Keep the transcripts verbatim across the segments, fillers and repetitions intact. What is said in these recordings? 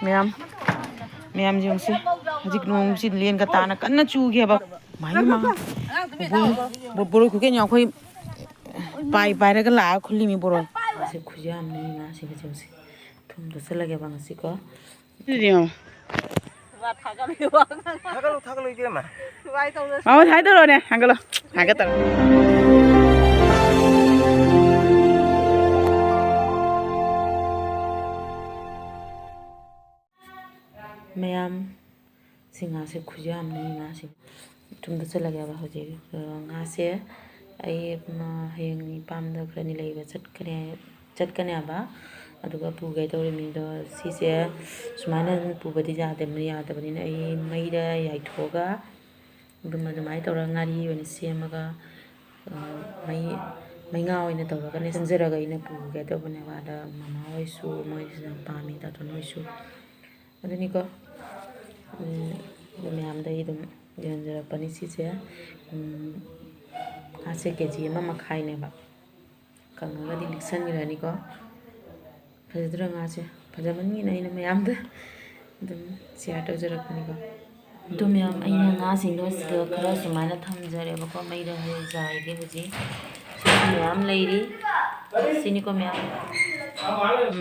ꯃꯌꯥꯝ, ꯃꯌꯥꯝ ꯌꯦꯡꯁꯤ꯫ ꯍꯧꯖꯤꯛ ꯅꯣꯡꯁꯤ ꯂꯦꯟꯒ ꯇꯥꯅ ꯀꯟꯅ ꯆꯨꯒꯦꯕ꯫ ꯃꯥꯏ ꯃꯥ꯫ ꯕꯣ-, ꯕꯣꯔꯣꯏ ꯈꯨꯀꯦꯟ ꯑꯩꯈꯣꯏ ꯄꯥꯏ ꯄꯥꯏꯔꯒ ꯂꯥꯛꯑ ꯈꯨꯜꯂꯤꯃꯤ ꯕꯣꯔꯣꯏ꯫ ꯁꯤ ꯈꯨꯌꯥꯝꯅꯤ ꯉꯥꯁꯤꯡꯁꯦ ꯌꯦꯡꯁꯤ꯫ ꯊꯨꯝꯗꯣ ꯆꯠꯂꯒꯦꯕ ꯉꯁꯤꯀꯣ꯫ ꯑꯗꯨꯗꯤ ꯌꯦꯡꯉꯣ꯫ ꯊꯥꯒꯠꯂꯨ, ꯊꯥꯒꯠꯂꯨ, ꯏꯕꯦꯝꯃ꯫ ꯃꯥꯃꯣ, ꯁꯨꯃꯥꯏꯅ ꯇꯧꯔꯣꯅꯦ, ꯊꯥꯡꯒꯠꯂꯣ, ꯊꯥꯡꯒꯠꯇꯧꯔꯣ꯫ ꯃꯌꯥꯝ, ꯁꯤ ꯉꯥꯁꯦ ꯈꯨꯌꯥꯝꯅꯤ, ꯉꯥꯁꯦ꯫ ꯊꯨꯝꯗ ꯆꯠꯂꯒꯦꯕ ꯍꯧꯖꯤꯛ꯫ ꯑ, ꯉꯥꯁꯦ ꯑꯩ, ꯃ, ꯍꯌꯦꯡ ꯏꯄꯥꯝꯗ ꯈꯔꯅꯤ ꯂꯩꯕ ꯆꯠꯀꯅꯤ, ꯆꯠꯀꯅꯦꯕ꯫ ꯑꯗꯨꯒ ꯄꯨꯒꯦ ꯇꯧꯔꯤꯃꯤꯗꯣ, ꯁꯤꯁꯦ ꯁꯨꯃꯥꯏꯅ ꯑꯗꯨꯝ ꯄꯨꯕꯗꯤ ꯌꯥꯗꯕꯅꯤ-, ꯌꯥꯗꯕꯅꯤꯅ ꯑꯩ ꯃꯩꯗ ꯌꯥꯏꯊꯣꯛꯑꯒ ꯑꯗꯨꯝ ꯑꯗꯨꯃꯥꯏꯅ ꯇꯧꯔꯒ ꯉꯥꯔꯤ ꯑꯣꯏꯅ ꯁꯦꯝꯃꯒ, ꯑ, ꯃꯩ, ꯃꯩꯉꯥ ꯑꯣꯏꯅ ꯇꯧꯔꯒꯅꯦ ꯁꯦꯝꯖꯔꯒ ꯑꯩꯅ ꯄꯨꯒꯦ ꯇꯧꯕꯅꯦꯕ꯫ ꯑꯗ ꯃꯃꯥ ꯍꯣꯏꯁꯨ ꯃꯣꯏꯁꯨ ꯌꯥꯝ ꯄꯥꯝꯃꯤ, ꯗꯥꯇꯣꯟ ꯍꯣꯏꯁꯨ꯫ ꯑꯗꯨꯅꯤꯀꯣ꯫ ꯎꯝ, ꯑꯗꯨ ꯃꯌꯥꯝꯗ ꯑꯩ ꯑꯗꯨꯝ ꯌꯣꯟꯖꯔꯛꯄꯅꯤ ꯁꯤꯁꯦ꯫ ꯎꯝ, ꯉꯥꯁꯦ ꯀꯦ ꯖꯤ ꯑꯃ ꯃꯈꯥꯏꯅꯦꯕ꯫ ꯀꯪꯉꯒꯗꯤ ꯂꯤꯛꯁꯟꯈ꯭ꯔꯅꯤꯀꯣ꯫ ꯐꯖꯗ꯭ꯔꯥ ꯉꯥꯁꯦ? ꯐꯖꯃꯟꯒꯤꯅ ꯑꯩꯅ ꯃꯌꯥꯝꯗ ꯑꯗꯨꯝ share ꯇꯧꯖꯔꯛꯄꯅꯤꯀꯣ꯫ ꯑꯗꯨ ꯃꯌꯥꯝ, ꯑꯩꯅ ꯉꯥꯁꯤꯡꯗꯣ ꯁꯤꯗ ꯈꯔ ꯁꯨꯃꯥꯏꯅ ꯊꯝꯖꯔꯦꯕꯀꯣ, ꯃꯩꯗ ꯍꯧꯖꯤꯛ ꯌꯥꯏꯒꯦ ꯍꯧꯖꯤꯛ꯫ ꯁꯤꯁꯨ ꯃꯌꯥꯝ ꯂꯩꯔꯤ꯫ ꯁꯤꯅꯤꯀꯣ ꯃꯌꯥꯝ꯫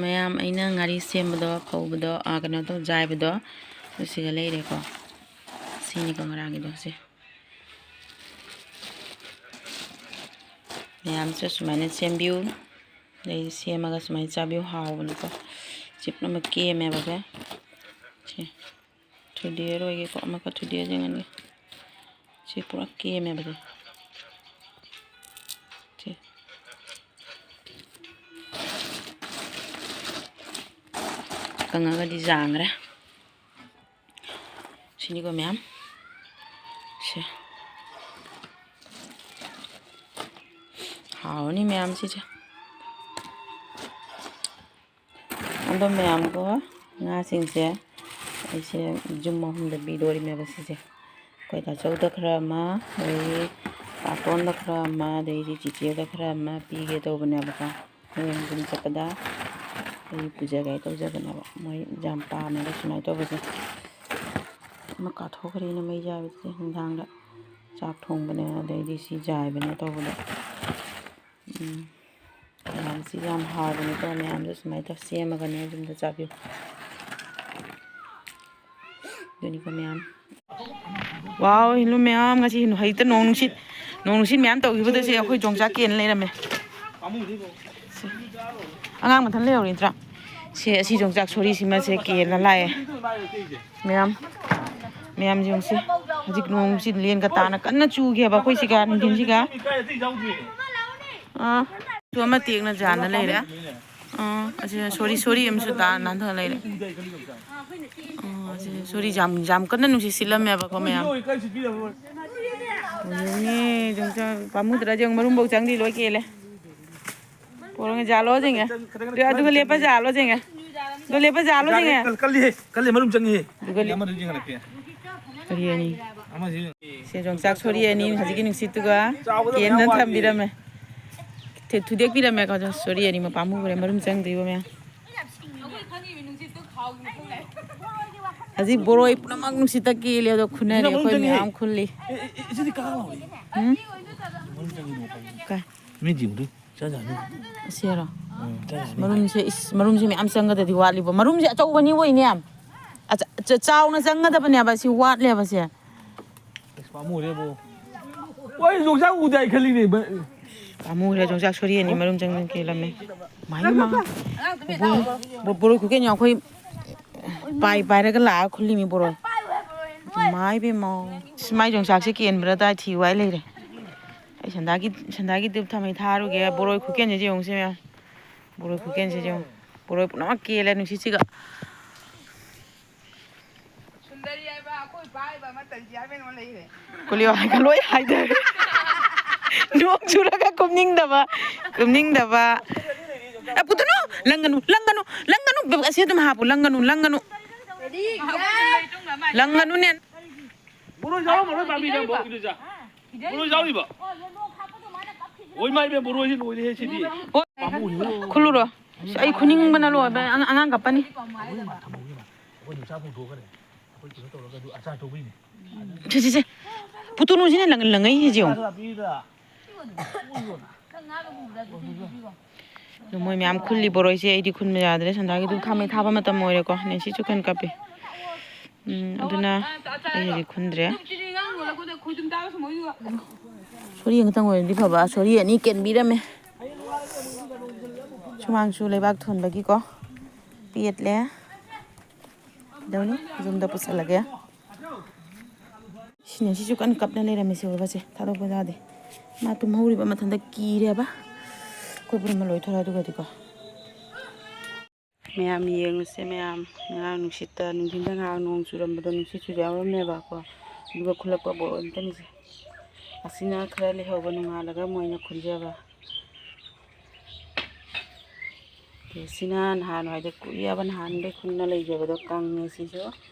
ꯃꯌꯥꯝ, ꯑꯩꯅ ꯉꯥꯔꯤ ꯁꯦꯝꯕꯗꯣ, ꯐꯧꯕꯗꯣ, ꯑꯥ, ꯀꯩꯅꯣ ꯇꯧ, ꯖꯥꯏꯕꯗꯣ, ꯑꯗꯨ ꯁꯤꯗ ꯂꯩꯔꯦꯀꯣ꯫ ꯁꯤꯅꯤꯀꯣ ꯉꯔꯥꯡꯒꯤꯗꯣ, ꯁꯦ꯫ ꯃꯌꯥꯝꯁꯨ ꯁꯨꯃꯥꯏꯅ ꯁꯦꯝꯕꯤꯌꯨ꯫ ꯑꯗꯩ ꯁꯦꯝꯃꯒ ꯁꯨꯃꯥꯏꯅ ꯆꯥꯕꯤꯌꯨ, ꯍꯥꯎꯕꯅꯤꯀꯣ꯫ ꯁꯤ ꯄꯨꯝꯅꯃꯛ ꯀꯦꯝꯃꯦꯕꯁꯦ꯫ ꯁꯦ꯫ ꯊꯨꯗꯦꯛꯑꯔꯣꯏꯒꯦꯀꯣ, ꯑꯃꯈꯛ ꯊꯨꯗꯦꯛꯑ ꯌꯦꯡꯍꯟꯒꯦ꯫ ꯁꯤ ꯄꯨꯔꯥ ꯀꯦꯝꯃꯦꯕꯁꯦ꯫ ꯁꯦ꯫ ꯀꯪꯉꯒꯗꯤ ꯌꯥꯡꯈ꯭ꯔꯦ꯫ ꯁꯤꯅꯤꯀꯣ ꯃꯌꯥꯝ꯫ ꯁꯦ꯫ ꯍꯥꯎꯔꯅꯤ ꯃꯌꯥꯝ ꯁꯤꯁꯦ꯫ ꯑꯗꯣ ꯃꯌꯥꯝꯀꯣ, ꯉꯥꯁꯤꯡꯁꯦ ꯑꯩꯁꯦ ꯌꯨꯝ ꯑꯍꯨꯝꯗ ꯄꯤꯗꯣꯔꯤꯃꯦꯕ ꯁꯤꯁꯦ꯫ ꯑꯩꯈꯣꯏ ꯇꯥꯆꯧꯗ ꯈꯔ ꯑꯃ, ꯑꯗꯩꯗꯤ ꯄꯥꯇꯣꯟꯗ ꯈꯔ ꯑꯃ, ꯑꯗꯩꯗꯤ ꯆꯤꯆꯦꯗ ꯈꯔ ꯑꯃ ꯄꯤꯒꯦ ꯇꯧꯕꯅꯦꯕꯀꯣ꯫ ꯍꯌꯦꯡ ꯌꯨꯝ ꯆꯠꯄꯗ ꯑꯩ ꯄꯨꯖꯒꯦ ꯇꯧꯖꯕꯅꯦꯕ꯫ ꯃꯣꯏ ꯌꯥꯝ ꯄꯥꯝꯃꯦꯕ ꯁꯨꯃꯥꯏꯅ ꯇꯧꯕꯁꯦ꯫ ꯑꯃ ꯀꯥꯊꯣꯛꯈ꯭ꯔꯦꯅ ꯃꯩ ꯌꯥꯏꯕꯁꯦ, ꯅꯨꯡꯗꯥꯡꯗ ꯆꯥꯛ ꯊꯣꯡꯕꯅꯦ, ꯑꯗꯩꯗꯤ ꯁꯤ ꯌꯥꯏꯕꯅꯦ ꯇꯧꯕꯗ꯫ ꯎꯝ꯫ ꯃꯌꯥꯝꯁꯤ ꯌꯥꯝ ꯍꯥꯎꯕꯅꯤꯀꯣ꯫ ꯃꯌꯥꯝꯁꯨ ꯁꯨꯃꯥꯏꯅ ꯇꯧ ꯁꯦꯝꯃꯒꯅꯦ ꯌꯨꯝꯗ ꯆꯥꯕꯤꯌꯨ꯫ ꯑꯗꯨꯅꯤꯀꯣ ꯃꯌꯥꯝ꯫ ꯋꯥꯎ, ꯍꯦꯂꯣ ꯃꯌꯥꯝ, ꯉꯁꯤ ꯍꯦꯛꯇ ꯅꯣꯡ ꯅꯨꯡꯁꯤꯠ, ꯅꯣꯡ ꯅꯨꯡꯁꯤꯠ ꯃꯌꯥꯝ ꯇꯧꯈꯤꯕꯗ ꯁꯤ ꯑꯩꯈꯣꯏ ꯌꯣꯡꯆꯥꯛ ꯀꯦꯟ ꯂꯩꯔꯝꯃꯦ꯫ ꯁꯤ ꯑꯉꯥꯡ ꯃꯊꯟ ꯂꯩꯍꯧꯔꯤ ꯅꯠꯇ꯭ꯔꯥ? ꯁꯦ, ꯑꯁꯤ ꯌꯣꯡꯆꯥꯛ ꯁꯣꯔꯤꯁꯤꯃꯁꯦ ꯀꯦꯜꯂ ꯂꯥꯛꯑꯦ꯫ ꯃꯌꯥꯝ, ꯃꯌꯥꯝ ꯌꯦꯡꯁꯤ꯫ ꯍꯧꯖꯤꯛ ꯅꯣꯡꯁꯤ ꯂꯦꯟꯒ ꯇꯥꯅ ꯀꯟꯅ ꯆꯨꯒꯦꯕ ꯑꯩꯈꯣꯏ ꯁꯤꯒ ꯅꯨꯡꯊꯤꯟꯁꯤꯒ꯫ ꯑꯥ, ꯑꯗꯨ ꯑꯃ ꯇꯦꯛꯅ ꯌꯥꯟꯅ ꯂꯩꯔꯦ꯫ ꯑꯥ, ꯑꯁꯤꯅ ꯁꯣꯔꯤ, ꯁꯣꯔꯤ ꯑꯃꯁꯨ ꯇꯥ-, ꯅꯥꯟꯊ ꯂꯩꯔꯦ꯫ ꯑꯥ, ꯑꯁꯤꯅ ꯁꯣꯔꯤ ꯌꯥꯝ, ꯌꯥꯝ ꯀꯟꯅ ꯅꯨꯡꯁꯤꯠ ꯁꯤꯠꯂꯝꯃꯦꯕꯀꯣ ꯃꯌꯥꯝ꯫ ꯌꯦꯡꯉꯨꯅꯦ, ꯌꯣꯡꯆꯥꯛ ꯄꯥꯝꯃꯨꯗ꯭ꯔꯥ? ꯌꯦꯡꯉꯨ, ꯃꯔꯨꯝꯐꯧ ꯆꯪꯗꯦ, ꯂꯣꯏ ꯀꯦꯜꯂꯦ꯫ ꯄꯣꯔꯣꯅ ꯖꯥꯠꯂꯣ ꯆꯤꯡꯉꯦ꯫ ꯑꯗꯨꯒ ꯂꯦꯞꯄ ꯖꯥꯠꯂꯣ ꯆꯤꯡꯉꯦ꯫ ꯑꯗꯨ ꯂꯦꯞꯄ ꯖꯥꯠꯂꯣ ꯆꯤꯡꯉꯦ꯫ ꯀꯜ-, ꯀꯜꯂꯤꯍꯦ, ꯀꯜꯂꯤ, ꯃꯔꯨꯝ ꯆꯪꯉꯤꯍꯦ꯫ ꯑꯗꯨꯒ ꯂꯦꯞ-, ꯑꯃꯗꯨ ꯌꯦꯡꯍꯜꯂꯛꯀꯦ꯫ ꯀꯔꯤ ꯍꯥꯏꯅꯤ? ꯑꯃꯁꯤ ꯁꯦ ꯌꯣꯡꯆꯥꯛ ꯁꯣꯔꯤ ꯑꯅꯤ ꯍꯧꯖꯤꯛꯀꯤ ꯅꯨꯡꯁꯤꯠꯇꯨꯒ ꯆꯥꯎꯕꯗ ꯃꯌꯥꯝ ꯀꯦꯟꯗꯅ ꯋꯥꯠꯂꯤꯌꯦ꯫ ꯊꯝꯕꯤꯔꯝꯃꯦ꯫ ꯊꯨ-, ꯊꯨꯗꯦꯛꯄꯤꯔꯝꯃꯦꯀꯣ꯫ ꯁꯣꯔꯤ ꯑꯅꯤꯃꯛ ꯄꯥꯝꯃꯨꯈ꯭ꯔꯦ, ꯃꯔꯨꯝ ꯆꯪꯗ꯭ꯔꯤꯕ ꯃꯌꯥꯝ꯫ ꯍꯧꯖꯤꯛ ꯕꯣꯔꯣꯏ ꯄꯨꯝꯅꯃꯛ ꯅꯨꯡꯁꯤꯠꯇ ꯀꯦꯜꯂꯦ, ꯑꯗꯣ ꯈꯨꯟꯅꯔꯦ꯫ ꯁꯤꯗ ꯃꯔꯨꯝ ꯑꯩꯈꯣꯏ ꯆꯪꯉꯦ꯫ ꯃꯌꯥꯝ ꯈꯨꯜꯂꯤ꯫ ꯑꯦ, ꯑꯦ, ꯑꯦ, ꯁꯤꯗꯤ ꯀꯥ ꯂꯥꯎꯔꯦ꯫ ꯎꯝ? ꯃꯔꯨꯝ ꯆꯪꯉꯤꯅꯦ ꯃꯄꯥꯟꯗ꯫ ꯀꯥꯏ? ꯃꯤ ꯌꯦꯡꯉꯨꯗꯨ, ꯆꯥ ꯆꯥꯅꯤ꯫ ꯑꯁꯤꯔꯣ? ꯎꯝ, ꯆꯥ ꯆꯥꯅꯤ꯫ ꯃꯔꯨꯝꯁꯦ, ꯏꯁ, ꯃꯔꯨꯝꯁꯦ ꯃꯌꯥꯝ ꯆꯪꯒꯗꯗꯤ ꯋꯥꯠꯂꯤꯕꯣ꯫ ꯃꯔꯨꯝꯁꯦ ꯑꯆꯧꯕꯅꯤ ꯑꯣꯏꯅꯦ꯫ ꯑꯆ-, ꯆ-, ꯆꯥꯎꯅ ꯆꯪꯒꯗꯕꯅꯦꯕ, ꯁꯤ ꯋꯥꯠꯂꯦꯕ ꯁꯦ꯫ ꯑꯁ, ꯄꯥꯝꯃꯨꯔꯦꯕꯣ꯫ ꯍꯣꯏ, ꯌꯣꯡꯆꯥꯛ ꯎꯗꯦ ꯍꯥꯏ ꯈꯜꯂꯤꯅꯦ꯫ ꯄꯥꯝꯃꯨꯔꯦ, ꯌꯣꯡꯆꯥꯛ ꯁꯣꯔꯤ ꯑꯅꯤ ꯃꯔꯨꯝ ꯆꯪꯗꯅ ꯀꯦꯜꯂꯝꯃꯦ꯫ ꯃꯥꯏ ꯃꯥ꯫ ꯕꯣ-, ꯕꯣ-, ꯕꯣꯔꯣꯏ ꯈꯨꯀꯦꯟ ꯑꯩꯈꯣꯏ ꯄꯥꯏ ꯄꯥꯏꯔꯒ ꯂꯥꯛꯑ ꯈꯨꯜꯂꯤꯃꯤ ꯕꯣꯔꯣꯏ꯫ ꯃꯥꯏ ꯄꯦꯝꯃ꯫ ꯁꯤ ꯃꯥꯏ ꯌꯣꯡꯆꯥꯛꯁꯦ ꯀꯦꯟꯕ꯭ꯔꯥ ꯇꯥꯏ ꯊꯤ ꯋꯥꯏ ꯂꯩꯔꯦ꯫ ꯑꯩ ꯁꯟꯗꯥꯒꯤ, ꯁꯟꯗꯥꯒꯤ ꯗꯨꯞ ꯊꯝꯃꯩ ꯊꯥꯔꯨꯒꯦ꯫ ꯕꯣꯔꯣꯏ ꯈꯨꯀꯦꯟꯁꯦ ꯌꯦꯡꯉꯨꯁꯦ ꯃꯌꯥꯝ꯫ ꯕꯣꯔꯣꯏ ꯈꯨꯀꯦꯟꯁꯦ ꯌꯦꯡꯉꯨ꯫ ꯕꯣꯔꯣꯏ ꯄꯨꯝꯅꯃꯛ ꯀꯦꯜꯂꯦ ꯅꯨꯡꯁꯤꯠꯁꯤꯒ꯫ ꯁꯨꯟꯗꯔꯤ ꯍꯥꯏꯕ ꯑꯩꯈꯣꯏ ꯄꯥꯏꯕ ꯑꯃ ꯇꯟꯁꯤ ꯍꯥꯏꯕ ꯑꯃ ꯂꯩꯔꯦ꯫ ꯀꯨꯂꯤꯋꯥꯒ ꯂꯣꯏ ꯍꯥꯏꯗꯔꯦ꯫ ꯅꯣꯡ ꯆꯨꯔꯒ ꯀꯨꯝꯅꯤꯡꯗꯕ, ꯀꯨꯝꯅꯤꯡꯗꯕ꯫ ꯑꯦ, ꯄꯨꯊꯣꯛꯅꯨ! ꯂꯪꯒꯅꯨ, ꯂꯪꯒꯅꯨ, ꯂꯪꯒꯅꯨ! ꯑꯁꯤ ꯑꯗꯨꯝ ꯍꯥꯞꯄꯨ, ꯂꯪꯒꯅꯨ, ꯂꯪꯒꯅꯨ꯫ ꯂꯪꯒꯅꯨꯅꯦ꯫ ꯕꯣꯔꯣꯏ ꯌꯥꯎꯔꯝꯃꯔꯣꯏ ꯄꯥꯝꯕꯤꯗ ꯑꯃꯨꯛ, ꯏꯗꯨꯆꯥ꯫ ꯕꯣꯔꯣꯏ ꯌꯥꯎꯔꯤꯕ? ꯑꯣꯏ ꯃꯥ ꯏꯕꯦꯝ, ꯕꯣꯔꯣꯏꯁꯤ ꯂꯣꯏꯔꯦꯍꯦ ꯁꯤꯗꯤ꯫ ꯄꯥꯝꯃꯨꯏꯍꯦ꯫ ꯈꯨꯜꯂꯨꯔꯣ꯫ ꯑꯁ, ꯑꯩ ꯈꯨꯅꯤꯡꯕꯅ ꯂꯣꯏꯕ꯫ ꯑꯉꯥꯡ, ꯑꯉꯥꯡ ꯀꯞꯄꯅꯤ꯫ ꯁꯦ, ꯁꯦ, ꯁꯦ꯫ ꯄꯨꯇꯨꯅꯨꯁꯤꯅ ꯂꯪ-, ꯂꯪꯉꯛꯏꯁꯦ ꯌꯦꯡꯉꯣ꯫ ꯑꯗꯣ ꯃꯣꯏ ꯃꯌꯥꯝ ꯈꯨꯜꯂꯤ ꯕꯣꯔꯣꯏꯁꯦ꯫ ꯑꯩꯗꯤ ꯈꯨꯟꯕ ꯌꯥꯗ꯭ꯔꯦ꯫ ꯁꯟꯗꯥꯒꯤꯗꯨ ꯈꯥꯃꯩ ꯊꯥꯕ ꯃꯇꯝ ꯑꯣꯏꯔꯦꯀꯣ꯫ ꯅꯦꯟꯁꯤꯁꯨ ꯀꯟꯅ ꯀꯞꯄꯤ꯫ ꯎꯝ, ꯑꯗꯨꯅ ꯑꯩ ꯍꯧꯖꯤꯛ ꯈꯨꯟꯗ꯭ꯔꯦ꯫ ꯁꯣꯔꯤ ꯑꯃꯇꯪ ꯑꯣꯏꯔꯗꯤ ꯐꯕ꯫ ꯁꯣꯔꯤ ꯑꯅꯤ ꯀꯦꯟꯕꯤꯔꯝꯃꯦ꯫ ꯁꯨꯃꯥꯡꯁꯨ ꯂꯩꯕꯥꯛ ꯊꯣꯟꯕꯒꯤꯀꯣ ꯄꯦꯠꯂꯦ꯫ ꯀꯩꯗꯧꯅꯤ? ꯌꯨꯝꯗ ꯄꯨꯁꯜꯂꯒꯦ꯫ ꯁꯤꯅꯦ, ꯁꯤꯁꯨ ꯀꯟꯅ ꯀꯞꯅ ꯂꯩꯔꯝꯃꯤꯁꯦ, ꯕꯕꯥꯁꯦ ꯊꯥꯗꯣꯛꯄ ꯌꯥꯗꯦ꯫ ꯃꯥ ꯇꯨꯝꯍꯧꯔꯤꯕ ꯃꯊꯟꯇ ꯀꯤꯔꯦꯕ꯫ ꯑꯩꯈꯣꯏ ꯄꯨꯝꯅꯃꯛ ꯂꯣꯏꯊꯣꯔꯛꯑꯦ ꯑꯗꯨꯒꯗꯤꯀꯣ꯫ ꯃꯌꯥꯝ ꯌꯦꯡꯉꯨꯁꯦ ꯃꯌꯥꯝ꯫ ꯉꯔꯥꯡ ꯅꯨꯡꯁꯤꯠꯇ, ꯅꯨꯡꯊꯤꯟꯗ ꯉꯥꯏꯍꯥꯛ ꯅꯣꯡ ꯆꯨꯔꯝꯕꯗꯣ, ꯅꯨꯡꯁꯤꯠꯁꯨ ꯌꯥꯎꯔꯝꯃꯦꯕꯀꯣ꯫ ꯑꯗꯨꯒ ꯈꯨꯜꯂꯛꯄ ꯕꯣꯔꯣꯏ ꯑꯝꯇꯅꯤꯁꯦ꯫ ꯑꯁꯤꯅ ꯈꯔ ꯂꯩꯍꯧꯕ ꯅꯣꯡꯉꯥꯜꯂꯒ ꯃꯣꯏꯅ ꯈꯨꯟꯖꯕ꯫ ꯑꯗꯨ ꯁꯤꯅ ꯅꯍꯥꯟꯋꯥꯏꯗ ꯀꯨꯏꯔꯕ ꯅꯍꯥꯟꯗꯩ ꯈꯨꯟꯅ ꯂꯩꯖꯕꯗꯣ ꯀꯪꯉꯦ꯫ ꯁꯤꯁꯨ,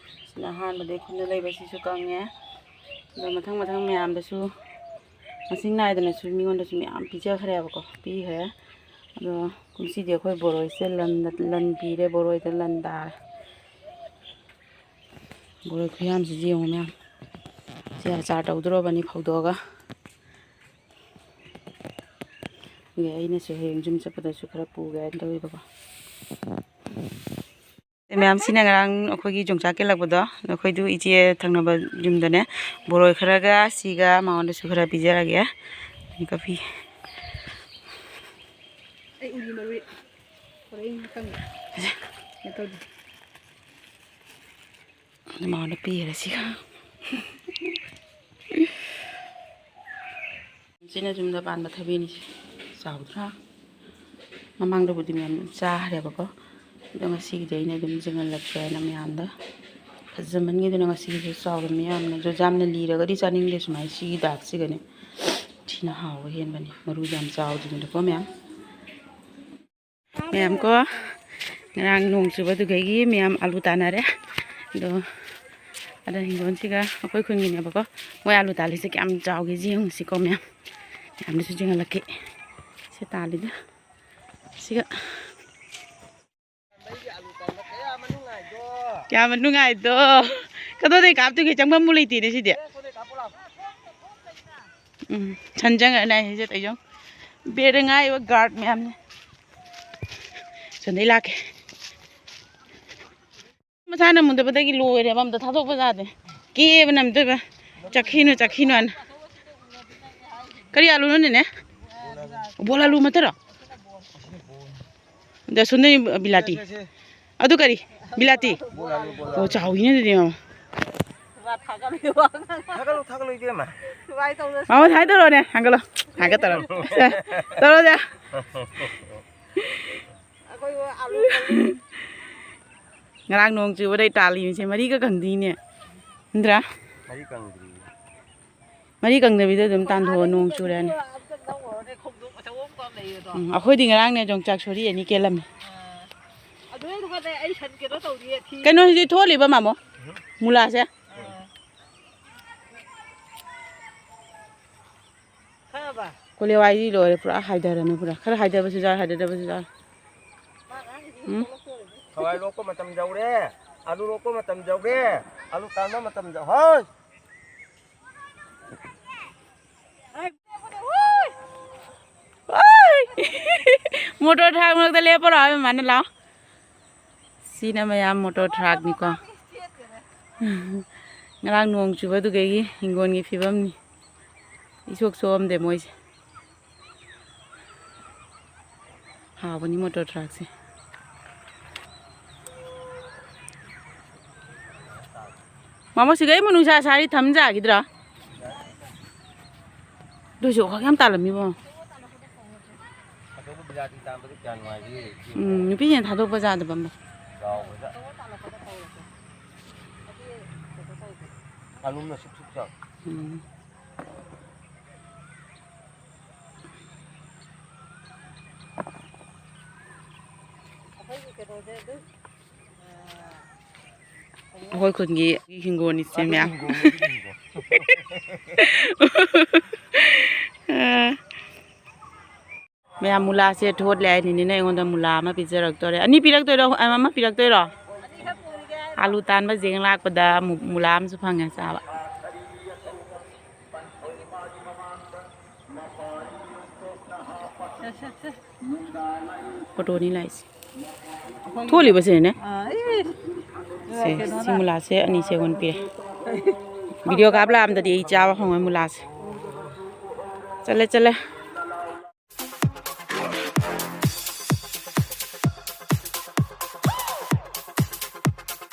ꯁꯤꯅ ꯑꯍꯥꯟꯕꯗꯩ ꯈꯨꯟꯅ ꯂꯩꯕ, ꯁꯤꯁꯨ ꯀꯪꯉꯦ꯫ ꯑꯗꯣ ꯃꯊꯪ ꯃꯊꯪ ꯃꯌꯥꯝꯗꯁꯨ ꯃꯁꯤꯡ ꯅꯥꯏꯗꯅꯁꯨ ꯃꯤꯉꯣꯟꯗꯁꯨ ꯃꯌꯥꯝ ꯄꯤꯖꯈ꯭ꯔꯦꯕꯀꯣ, ꯄꯤꯈ꯭ꯔꯦ꯫ ꯑꯗꯣ ꯀꯨꯝꯁꯤꯗꯤ ꯑꯩꯈꯣꯏ ꯕꯣꯔꯣꯏꯁꯦ ꯂꯟ, ꯂꯟ ꯄꯤꯔꯦ, ꯕꯣꯔꯣꯏꯗ ꯂꯟ ꯇꯥꯔꯦ꯫ ꯕꯣꯔꯣꯏ ꯈꯨꯌꯥꯝꯁꯤꯗꯤ ꯌꯦꯡꯉꯨ ꯃꯌꯥꯝ꯫ ꯁꯤ ꯑꯆꯥꯔ ꯇꯧꯗꯣꯔꯕꯅꯤ ꯐꯧꯗꯣꯛꯑꯒ꯫ ꯑꯗꯨꯒꯤ ꯑꯩꯅꯁꯨ ꯍꯌꯦꯡ ꯌꯨꯝ ꯆꯠꯄꯗꯁꯨ ꯈꯔ ꯄꯨꯒꯦ ꯍꯥꯏꯅ ꯇꯧꯔꯤꯕꯀꯣ꯫ ꯃꯌꯥꯝ, ꯁꯤꯅ ꯉꯔꯥꯡ ꯑꯩꯈꯣꯏꯒꯤ ꯌꯣꯡꯆꯥꯛ ꯀꯦꯜꯂꯛꯄꯗꯣ, ꯑꯗꯣ ꯑꯩꯈꯣꯏꯗꯨ ꯏꯆꯦ ꯊꯪꯅꯕ ꯌꯨꯝꯗꯅꯦ ꯕꯣꯔꯣꯏ ꯈꯔꯒ ꯁꯤꯒ ꯃꯉꯣꯟꯗꯁꯨ ꯈꯔ ꯄꯤꯖꯔꯒꯦ꯫ ꯀꯣꯐꯤ꯫ ꯑꯩ ꯎꯂꯤ ꯃꯔꯨ ꯍꯣꯔꯦꯟ ꯀꯪꯅ ꯀꯩꯅꯣ ꯇꯧꯗꯦ꯫ ꯃꯉꯣꯟꯗ ꯄꯤꯈ꯭ꯔꯦ ꯁꯤꯒ꯫ ꯁꯤꯅ ꯌꯨꯝꯗ ꯄꯥꯟꯕ ꯊꯕꯤꯅꯤ꯫ ꯆꯥꯎꯗ꯭ꯔꯥ? ꯃꯃꯥꯡꯗꯕꯨꯗꯤ ꯃꯌꯥꯝ ꯑꯗꯨꯝ ꯆꯥꯈ꯭ꯔꯦꯕꯀꯣ꯫ ꯑꯗꯣ ꯉꯁꯤꯒꯤꯗꯤ ꯑꯩꯅ ꯑꯗꯨꯝ ꯌꯦꯡꯍꯜꯂꯛꯀꯦ ꯍꯥꯏꯅ ꯃꯌꯥꯝꯗ꯫ ꯐꯖꯃꯟꯒꯤꯗꯅ ꯉꯁꯤꯒꯤꯁꯨ ꯆꯥꯎꯔꯝꯃꯤ ꯌꯥꯝꯅ꯫ ꯑꯗꯣ ꯌꯥꯝꯅ ꯂꯤꯔꯒꯗꯤ ꯆꯥꯅꯤꯡꯗꯦ ꯁꯨꯃꯥꯏꯅ ꯁꯤꯒꯤ ꯗꯥꯛꯁꯤꯒꯅꯦ꯫ ꯁꯤꯅ ꯍꯥꯎꯕ ꯍꯦꯟꯕꯅꯤ꯫ ꯃꯔꯨ ꯌꯥꯝ ꯆꯥꯎꯗ꯭ꯔꯤꯉꯩꯗꯀꯣ ꯃꯌꯥꯝ꯫ ꯃꯌꯥꯝ ꯀꯣ, ꯉꯔꯥꯡ ꯅꯣꯡ ꯆꯨꯕꯗꯨꯗꯒꯤ ꯃꯌꯥꯝ ꯑꯂꯨ ꯇꯥꯅꯔꯦ꯫ ꯑꯗꯣ ꯑꯗ ꯍꯤꯡꯒꯣꯜꯁꯤꯒ ꯑꯩꯈꯣꯏ ꯈꯨꯟꯒꯤꯅꯦꯕꯀꯣ꯫ ꯃꯣꯏ ꯑꯂꯨ ꯇꯥꯜꯂꯤꯁꯦ ꯀꯌꯥꯝ ꯆꯥꯎꯒꯦꯁꯦ ꯌꯦꯡꯉꯨꯁꯤꯀꯣ ꯃꯌꯥꯝ꯫ ꯃꯌꯥꯝꯗꯁꯨ ꯌꯦꯡꯍꯜꯂꯛꯀꯦ꯫ ꯁꯤ ꯇꯥꯜꯂꯤꯗ꯫ ꯁꯤꯒ ꯀꯌꯥ ꯅꯨꯡꯉꯥꯏꯗꯣ꯫ ꯀꯗꯣꯗꯩ ꯀꯥꯞꯇꯣꯏꯒꯦ? ꯆꯪꯐꯝꯕꯨ ꯂꯩꯇꯦꯅꯦ ꯁꯤꯗꯤ꯫ ꯎꯝ, ꯁꯟ ꯆꯪꯉꯛꯑꯅꯤ ꯍꯥꯏꯁꯦ ꯇꯧꯖꯧ꯫ ꯕꯦꯔꯦ ꯉꯥꯏꯕ guard ꯃꯌꯥꯝꯅꯦ꯫ ꯁꯣꯝꯗꯩ ꯂꯥꯛꯀꯦ꯫ ꯃꯁꯥꯅ ꯃꯨꯟꯗꯕꯗꯒꯤ ꯂꯣꯏꯔꯦꯕ, ꯑꯝꯇ ꯊꯥꯗꯣꯛꯄ ꯌꯥꯗꯦ꯫ ꯀꯦꯕꯅ ꯑꯝꯇꯣꯏꯕ꯫ ꯆꯠꯈꯤꯅꯨ, ꯆꯠꯈꯤꯅꯨ ꯍꯥꯏꯅ꯫ ꯀꯔꯤ ꯑꯥꯂꯨꯅꯣ ꯅꯦꯅꯦ? ꯕꯣꯜ ꯑꯥꯂꯨ ꯃꯠꯇꯔꯣ? ꯑꯗ ꯁꯣꯝꯗꯅꯤ ꯕꯤꯂꯥꯇꯤ꯫ ꯑꯗꯨ ꯀꯔꯤ? ꯕꯤꯂꯥꯇꯤ? ꯑꯣ, ꯆꯥꯎꯋꯤꯅꯦ ꯑꯗꯨꯗꯤ, ꯃꯥꯃ꯫ ꯊꯥꯒꯠꯂꯨ, ꯊꯥꯒꯠꯂꯨ, ꯏꯕꯦꯝꯃ꯫ ꯃꯥꯃ, ꯁꯨꯃꯥꯏꯅ ꯇꯧꯔꯣꯅꯦ, ꯊꯥꯡꯒꯠꯂꯣ꯫ ꯊꯥꯡꯒꯠ ꯇꯧꯔꯣ꯫ ꯁꯦ, ꯇꯧꯔꯣ, ꯁꯦ꯫ ꯉꯔꯥꯡ ꯅꯣꯡ ꯆꯨꯕꯗꯩ ꯇꯥꯜꯂꯤꯕꯁꯦ ꯃꯔꯤꯒ ꯀꯪꯗꯤꯅꯦ꯫ ꯅꯠꯇ꯭ꯔꯥ? ꯃꯔꯤ ꯀꯪꯗ꯭ꯔꯤ꯫ ꯃꯔꯤ ꯀꯪꯗꯕꯤꯗ ꯑꯗꯨꯝ ꯇꯥꯟꯊꯣꯛꯑꯣ, ꯅꯣꯡ ꯆꯨꯔꯅꯤ꯫ ꯎꯝ, ꯑꯩꯈꯣꯏꯗꯤ ꯉꯔꯥꯡꯅꯦ ꯌꯣꯡꯆꯥꯛ ꯁꯣꯔꯤ ꯑꯅꯤ ꯀꯦꯜꯂꯝꯃꯤ꯫ ꯀꯩꯅꯣꯁꯤꯗꯤ ꯊꯣꯛꯍꯜꯂꯤꯕ, ꯃꯥꯃꯣ? ꯃꯨꯂꯥꯁꯦ? ꯀꯣꯂꯦꯋꯥꯏꯗꯤ ꯂꯣꯏꯔꯦ, ꯄꯨꯔꯥ ꯍꯥꯏꯊꯔꯝꯃꯦ, ꯄꯨꯔꯥ꯫ ꯈꯔ ꯍꯥꯏꯊꯕꯁꯨ ꯌꯥꯎꯔꯦ, ꯍꯥꯏꯊꯗꯕꯁꯨ ꯌꯥꯎꯔꯦ꯫ ꯎꯝ? ꯍꯋꯥꯏ ꯂꯣꯛꯄ ꯃꯇꯝ ꯌꯧꯔꯦ, ꯑꯂꯨ ꯂꯣꯛꯄ ꯃꯇꯝ ꯌꯧꯔꯦ, ꯑꯂꯨ ꯇꯥꯟꯕ ꯃꯇꯝ ꯌꯧ-, ꯍꯣꯏ! ꯃꯣꯇꯣꯔ ꯊꯥꯡ ꯃꯔꯛꯇ ꯂꯦꯞꯄꯔꯣ ꯍꯥꯏꯕ ꯃꯥꯅ, ꯂꯥꯛꯑꯣ꯫ ꯁꯤꯅ ꯃꯌꯥꯝ ꯃꯣꯇꯣꯔ ꯊ꯭ꯔꯥꯛꯅꯤꯀꯣ꯫ ꯉꯔꯥꯡ ꯅꯣꯡ ꯆꯨꯕꯗꯨꯗꯒꯤ ꯍꯤꯡꯒꯣꯜꯒꯤ ꯐꯤꯕꯝꯅꯤ꯫ ꯏꯁꯣꯛ ꯁꯣꯛꯑꯝꯗꯦ ꯃꯣꯏꯁꯦ꯫ ꯍꯥꯎꯕꯅꯤ ꯃꯣꯇꯣꯔ ꯊ꯭ꯔꯥꯛꯁꯦ꯫ ꯃꯥꯃꯣ, ꯁꯤꯒꯩ ꯃꯅꯨꯡ ꯁꯥ ꯁꯥꯔꯤ ꯊꯝ ꯌꯥꯈꯤꯗ꯭ꯔꯣ? ꯑꯗꯨꯏꯁꯨ ꯑꯣꯈꯥꯛ ꯌꯥꯝ ꯇꯥꯜꯂꯝꯃꯤꯕꯣ꯫ ꯑꯆꯧꯕ ꯕꯤꯂꯥꯇꯤ ꯇꯥꯟꯕꯗꯤ ꯀꯌꯥ ꯅꯨꯡꯉꯥꯏꯒꯦ? ꯎꯝ, ꯅꯨꯄꯤꯁꯤꯡꯅ ꯊꯥꯗꯣꯛꯄ ꯌꯥꯗꯕ ꯑꯃ꯫ ꯆꯥꯎꯕꯗ꯫ ꯀꯥꯂꯨꯝꯅ ꯁꯨꯛ ꯁꯨꯛ ꯆꯥꯎ꯫ ꯎꯝ꯫ ꯑꯩꯈꯣꯏꯒꯤ ꯀꯩꯅꯣꯁꯦ ꯑꯗꯨꯝ ꯑꯩꯈꯣꯏ ꯈꯨꯟꯒꯤ ꯍꯤꯡꯒꯣꯜꯅꯤ ꯁꯦ ꯃꯌꯥꯝ꯫ ꯑ꯫ ꯃꯌꯥꯝ ꯃꯨꯂꯥꯁꯦ ꯊꯣꯠꯂꯦ ꯍꯥꯏꯅꯤꯅꯦ, ꯑꯩꯉꯣꯟꯗ ꯃꯨꯂꯥ ꯑꯃ ꯄꯤꯖꯔꯛꯇꯣꯔꯦ꯫ ꯑꯅꯤ ꯄꯤꯔꯛꯇꯣꯏꯔꯣ? ꯑꯃ ꯄꯤꯔꯛꯇꯣꯏꯔꯣ? ꯑꯥꯂꯨ ꯇꯥꯟꯕ ꯌꯦꯡ ꯂꯥꯛꯄꯗ ꯃꯨ-, ꯃꯨꯂꯥ ꯑꯃꯁꯨ ꯐꯪꯉꯦ ꯆꯥꯕ꯫ ꯐꯣꯇꯣꯅꯤ ꯂꯥꯛꯏꯁꯦ꯫ ꯊꯣꯛꯂꯤꯕꯁꯤꯅꯅꯦ꯫ ꯑꯥ, ꯏ! ꯁꯦ, ꯁꯤ ꯃꯨꯂꯥꯁꯦ ꯑꯅꯤꯁꯦ ꯑꯩꯉꯣꯟꯗ ꯄꯤꯔꯦ꯫ ꯚꯤꯗꯤꯑꯣ ꯀꯥꯞ ꯂꯥꯛꯑꯝꯗꯗꯤ ꯑꯩ ꯆꯥꯕ ꯐꯪꯉꯣꯏ ꯃꯨꯂꯥꯁꯦ꯫ ꯆꯠꯂꯦ, ꯆꯠꯂꯦ꯫